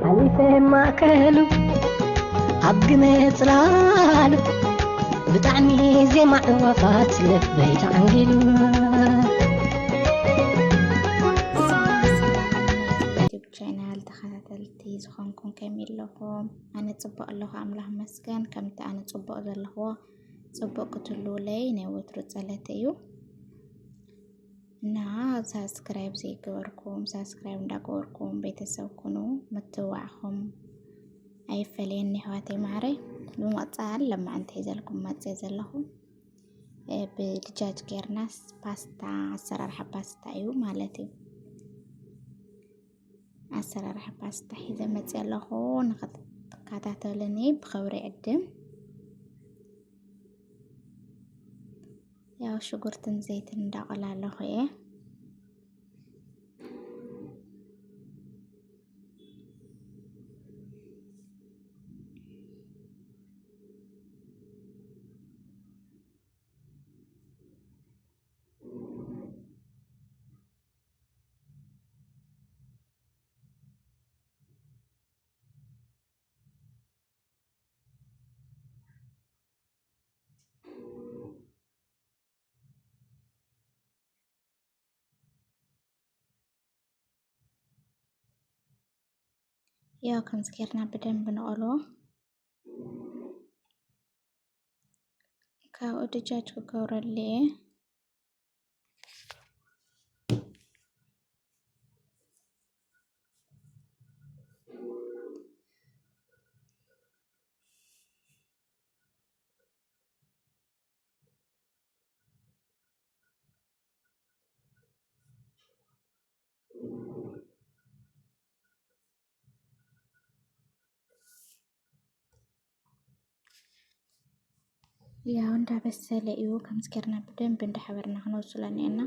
ኣሊፈ ማእከሉ ኣብ ግመ ጽላሉ ብጣዕሚ ዜማ ዕዋፋት ልበይ ተዓንጊሉ። ዩቱብ ቻናል ተኸታተልቲ ዝኾንኩም ከመይ ኣለኹም? ኣነ ጽቡቕ ኣለኹ፣ ኣምላኽ ይመስገን። ከምቲ ኣነ ጽቡቕ ዘለኽዎ ጽቡቕ ክትህልውለይ ናይ ወትሩ ጸለተ እዩ። እና ሳብስክራይብ ዘይገበርኩም ሳብስክራይብ እንዳገበርኩም ቤተሰብ ኩኑ። ምትብባዕኹም ኣይፈለየኒ ኣሕዋተይ ማዕረይ። ብምቕጻል ለማዕንቲ ሒዘልኩም መጽየ ዘለኹ፣ እ፣ ብድጃጅ ጌርናስ ፓስታ፣ ኣሰራርሓ ፓስታ እዩ ማለት እዩ። ኣሰራርሓ ፓስታ ሒዘ መጽየ ኣለኹ፣ ንኽትከታተሉኒ ብኽብሪ ዕድም። ያው ሽጉርትን ዘይትን እንዳቆላለኹ እየ። ያው ከምዚ ጌርና ብደንብ ንቆሎ። ካብኡ ድጃጅ ክገብረሉ እየ። ያው እንዳበሰለ እዩ። ከምዚ ጌርና ብደንብ እንዳሓበርና ክነብስሎ እኒአና።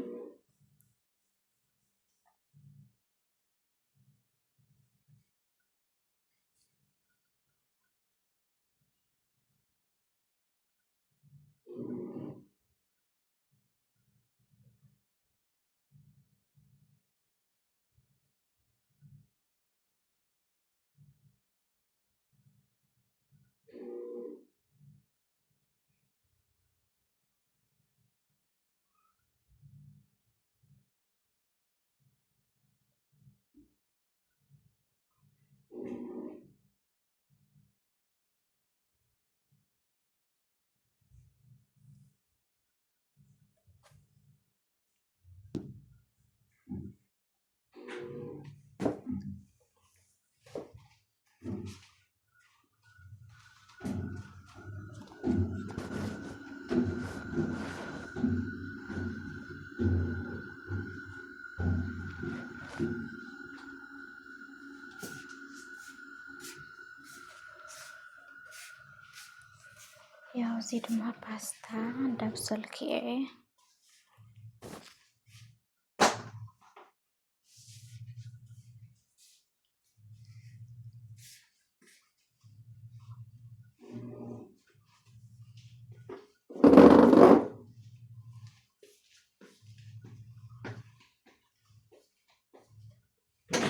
ያው እዚ ድማ ፓስታ እንዳብሰልኩ እየ።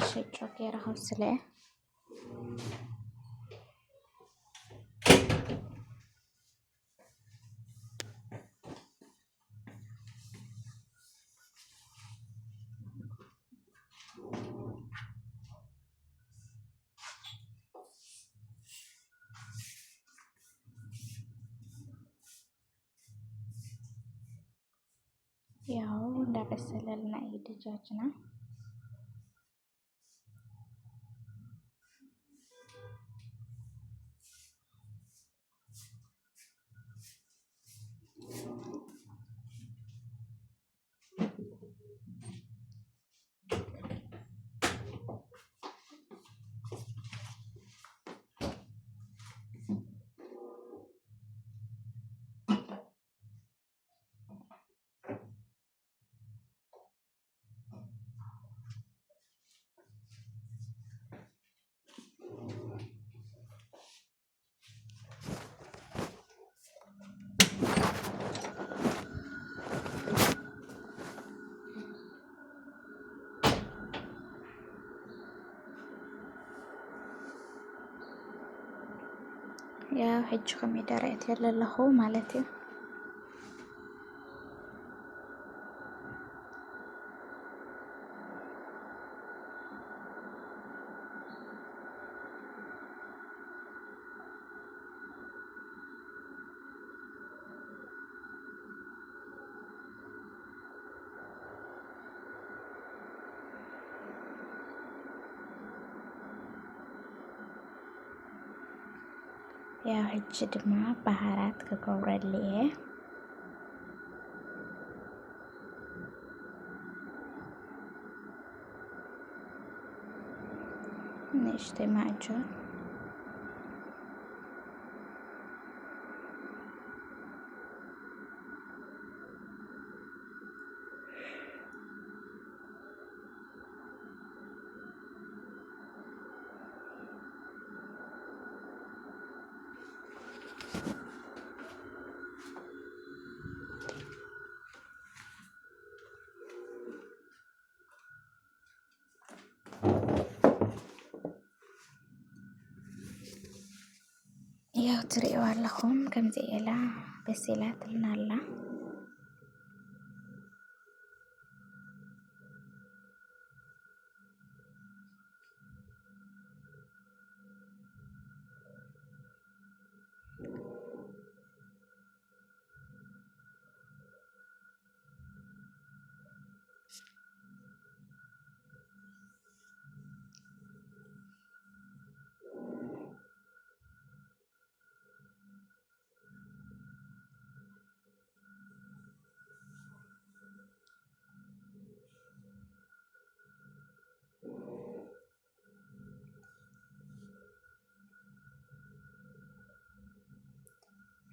ሸጮ ገይረ ከብስለ እየ። ያው እንዳበሰለልና እዩ ድጃጅና። ያው ሕጂ ኮሚደረ እትየ ኣለኹ ማለት እዩ። ያው ሕጂ ድማ ባሃራት ክገብረሉ እየ። ንእሽተይ ማዕጆን። ያው ትርእይዋ ኣለኹም ከምዚ ኢላ በሲላትልና ኣላ።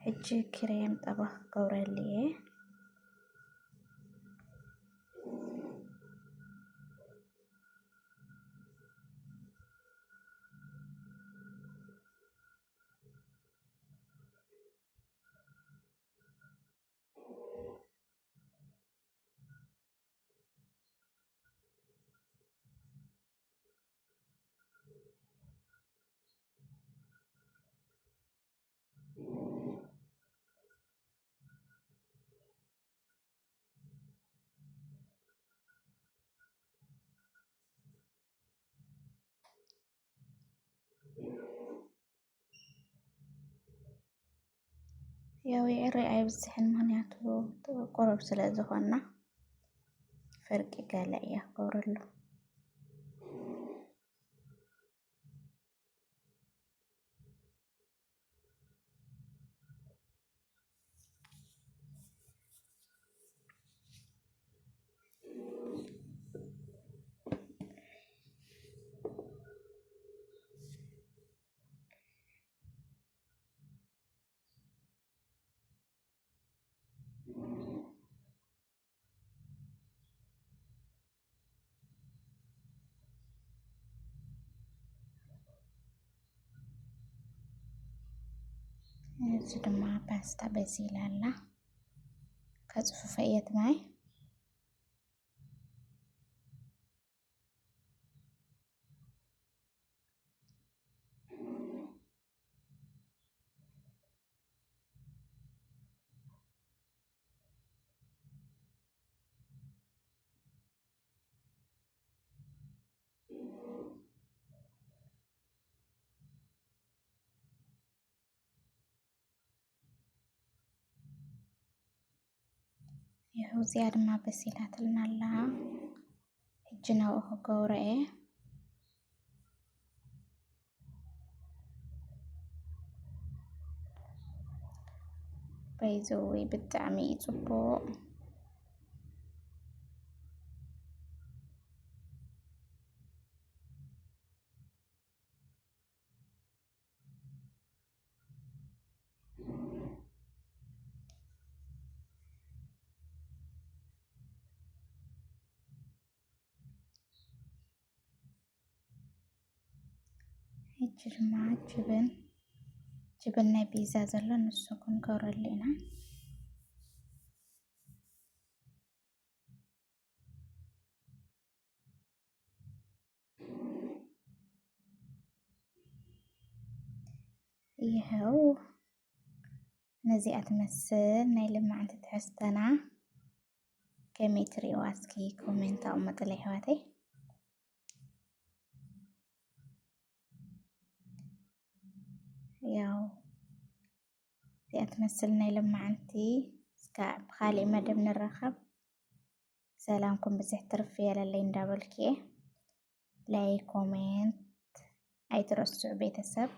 ሕጂ ክሬም ጠበኽ ክገብረሉ እየ። ያው የኤሪ ኣይብዝሕን፣ ምኽንያቱ ቁሩብ ስለ ዝኾና ፍርቂ ገለ እያ ክገብረሉ። እዚ ድማ ፓስታ በሲላ ኣላ። ከጽፍፈ እየ እቲ ማይ። ይኸው እዚኣ ድማ በሲላትልና ኣላ። ሕጂ ናብኡ ክገብሮ እየ። ባይዘወይ ብጣዕሚ እዩ ጽቡቕ። ሕጂ ድማ ጅብን፣ ጅብን ናይ ፒዛ ዘሎ ንሱ ክንገብረሉ ኢና። ይኸው ነዚኣ ትመስል ናይ ልማዕንቲ ትሕዝተና። ከመይ ትርእይዋ እስኪ ኮሜንት ኣቕምጥለይ ኣሕዋተይ። ያው እዚኣ ትመስል ናይ ልማዕንቲ። እስካ ብካሊእ መደብ ንራኸብ። ሰላምኩም ብዝሕ ትርፍ የለለይ እንዳበልክየ። ላይክ ኮሜንት ኣይትረስዑ ቤተሰብ።